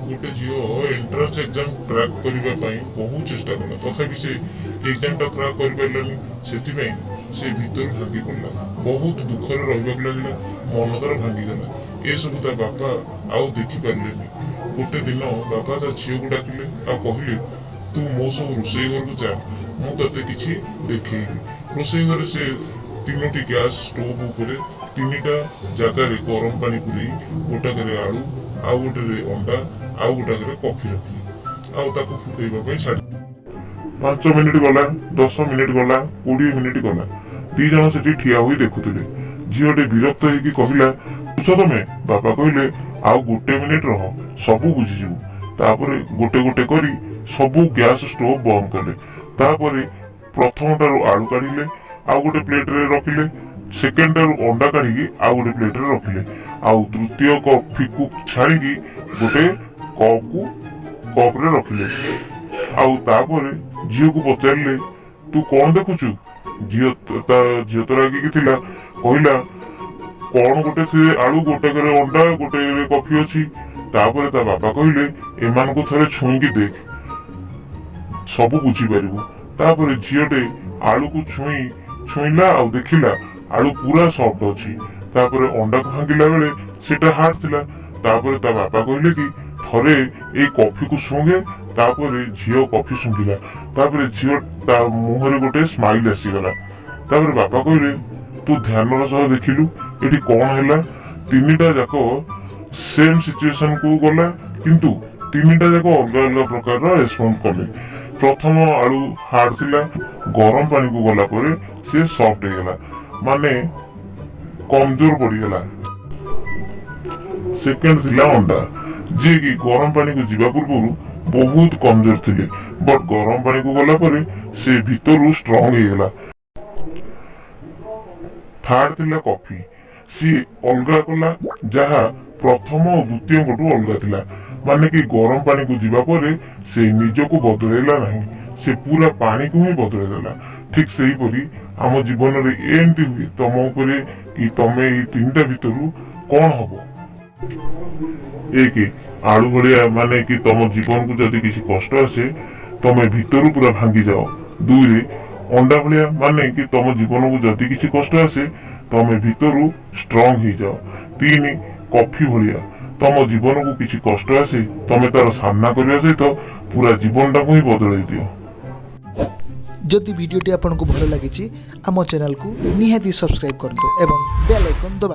ଗୋଟେ ଝିଅ entrance exam crack କରିବା ପାଇଁ ବହୁତ ଚେଷ୍ଟା କଲା। ତଥାପି ସେ ଏକ୍ଜାମଟା କ୍ରାକ୍ କରିପାରିଲାନି। ସେଥିପାଇଁ ସେ ଭିତରୁ ଭାଙ୍ଗି ପଡ଼ିଲା, ବହୁତ ଦୁଃଖରେ ରହିବାକୁ ଲାଗିଲା, ମନ ତାର ଭାଙ୍ଗିଗଲା। ଏସବୁ ତା ବାପା ଆଉ ଦେଖିପାରିଲେନି। ଗୋଟେ ଦିନ ବାପା ତା ଝିଅକୁ ଡାକିଲେ ଆଉ କହିଲେ, "ତୁ ମୋ ସହ ରୋଷେଇ ଘରକୁ ଚାଲ, ମୁଁ ତତେ କିଛି ଦେଖେଇବି।" ରୋଷେଇ ଘରେ ସେ ତିନୋଟି ଗ୍ୟାସ୍ ଷ୍ଟୋଭ୍ ଉପରେ ତିନିଟା ଜାଗାରେ ଗରମ ପାଣି ପୁରେଇ ଗୋଟାକରେ ଆଳୁ, ଆଉ ଗୋଟେରେ ଅଣ୍ଡା, ଆଉ ଗୋଟାକରେ କଫି ରଖିଲେ ଆଉ ତାକୁ ଫୁଟେଇବା ପାଇଁ ଛାଡ଼ି 5 ମିନିଟ୍ ଗଲା, 10 ମିନିଟ୍ ଗଲା, 20 ମିନିଟ୍ ଗଲା। ଦି ଜଣ ସେଠି ଠିଆ ହୋଇ ଦେଖୁଥିଲେ। ଝିଅଟି ବିରକ୍ତ ହେଇକି କହିଲା, "ବୁଝ ତମେ?" ବାପା କହିଲେ, "ଆଉ ଗୋଟେ ମିନିଟ୍ ରହ, ସବୁ ବୁଝିଯିବୁ।" ତାପରେ ଗୋଟେ ଗୋଟେ କରି ସବୁ ଗ୍ୟାସ୍ ଷ୍ଟୋଭ୍ ବନ୍ଦ କଲେ। ତାପରେ ପ୍ରଥମଟାରୁ ଆଳୁ କାଢିଲେ, ଆଉ ଗୋଟେ ପ୍ଲେଟରେ ରଖିଲେ। ସେକେଣ୍ଡଟାରୁ ଅଣ୍ଡା କାଢିକି ଆଉ ଗୋଟେ ପ୍ଲେଟରେ ରଖିଲେ। ଆଉ ତୃତୀୟ କଫିକୁ ଛାଣିକି ଗୋଟେ କପରେ ରଖିଲେ। ଆଉ ତାପରେ ଝିଅକୁ ପଚାରିଲେ, "ତୁ କଣ ଦେଖୁଛୁ?" ଝିଅ, ତା ଝିଅ ତ ରାଗିକି ଥିଲା, କହିଲା, "କଣ ଗୋଟେ ସେ ଆଳୁ, ଗୋଟାକରେ ଅଣ୍ଡା, ଗୋଟେରେ କଫି ଅଛି?" ତାପରେ ତା ବାପା କହିଲେ, "ଏମାନଙ୍କୁ ଥରେ ଛୁଇଁକି ଦେଖ, ସବୁ ବୁଝିପାରିବୁ।" ତାପରେ ଝିଅଟେ ଆଳୁକୁ ଛୁଇଁଲା ଆଉ ଦେଖିଲା ଆଳୁ ପୁରା ସଫ୍ଟ ଅଛି। ତାପରେ ଅଣ୍ଡାକୁ ଭାଙ୍ଗିଲା ବେଳେ ସେଟା ହାର୍ଡ ଥିଲା। ତାପରେ ତା ବାପା କହିଲେ କି ଥରେ ଏଇ କଫିକୁ ଶୁଙ୍ଘେ। ତାପରେ ଝିଅ କଫି ଶୁଙ୍ଘିଲା। ତାପରେ ଝିଅ ତା ମୁହଁରେ ଗୋଟେ ସ୍ମାଇଲ ଆସିଗଲା। ତାପରେ ବାପା କହିଲେ, "ତୁ ଧ୍ୟାନର ସହ ଦେଖିଲୁ ଏଠି କଣ ହେଲା? ତିନିଟା ଯାକ ସେମ୍ ସିଚୁଏସନ କୁ ଗଲା, କିନ୍ତୁ ତିନିଟା ଯାକ ଅଲଗା ଅଲଗା ପ୍ରକାରର ରେସ୍ପଣ୍ଡ କଲେ। ପ୍ରଥମ ଆଳୁ ହାର୍ଡ ଥିଲା, ଗରମ ପାଣିକୁ ଗଲା ପରେ ସେ ସଫ୍ଟ ହେଇଗଲା, ମାନେ କମଜୋର ପଡିଗଲା। ସେକେଣ୍ଡ ଥିଲା ଅଣ୍ଡା, ଯିଏକି ଗରମ ପାଣିକୁ ଯିବା ପୂର୍ବରୁ ବହୁତ କମଜୋର ଥିଲେ, ବଟ୍ ଗରମ ପାଣିକୁ ଗଲା ପରେ ସେ ଭିତରୁ ଷ୍ଟ୍ରଙ୍ଗ ହେଇଗଲା। ଥାର୍ଡ ଥିଲା କଫି। ସିଏ ଅଲଗା କଲା, ଯାହା ପ୍ରଥମ ଓ ଦ୍ୱିତୀୟଙ୍କଠୁ ଅଲଗା ଥିଲା। ମାନେ କି ଗରମ ପାଣିକୁ ଯିବା ପରେ ସେ ନିଜକୁ ବଦଳେଇଲା ନାହିଁ, ସେ ପୁରା ପାଣିକୁ ହିଁ ବଦଳେଇ ଦେଲା। ଠିକ ସେହିପରି ଆମ ଜୀବନରେ ଏମିତି ହୁଏ ତମ ଉପରେ କି ତମେ ଏଇ ତିନିଟା ଭିତରୁ କଣ ହବ? ଏକ, ଆଳୁ ଭଳିଆ, ମାନେ କି ତମ ଜୀବନକୁ ଯଦି କିଛି କଷ୍ଟ ଆସେ, ତମେ ଭିତରୁ ପୁରା ଭାଙ୍ଗି ଯାଅ। ଦୁଇରେ ଅଣ୍ଡା ଭଳିଆ, ମାନେ କି ତମ ଜୀବନକୁ ଯଦି କିଛି କଷ୍ଟ ଆସେ, ତମେ ଭିତରୁ ଷ୍ଟ୍ରଙ୍ଗ ହେଇଯାଅ। ତିନି, କଫି ଭଳିଆ, ତମ ଜୀବନକୁ କିଛି କଷ୍ଟ ଆସେ, ତମେ ତାର ସାମ୍ନା କରିବା ସହିତ ପୁରା ଜୀବନଟାକୁ ହିଁ ବଦଳେଇ ଦିଅ। ଯଦି ଭିଡ଼ିଓଟି ଆପଣଙ୍କୁ ଭଲ ଲାଗିଛି, ଆମ ଚ୍ୟାନେଲକୁ ନିହାତି ସବସ୍କ୍ରାଇବ୍ କରନ୍ତୁ ଏବଂ ବେଲ୍ ଆଇକନ୍ ଦବାନ୍ତୁ।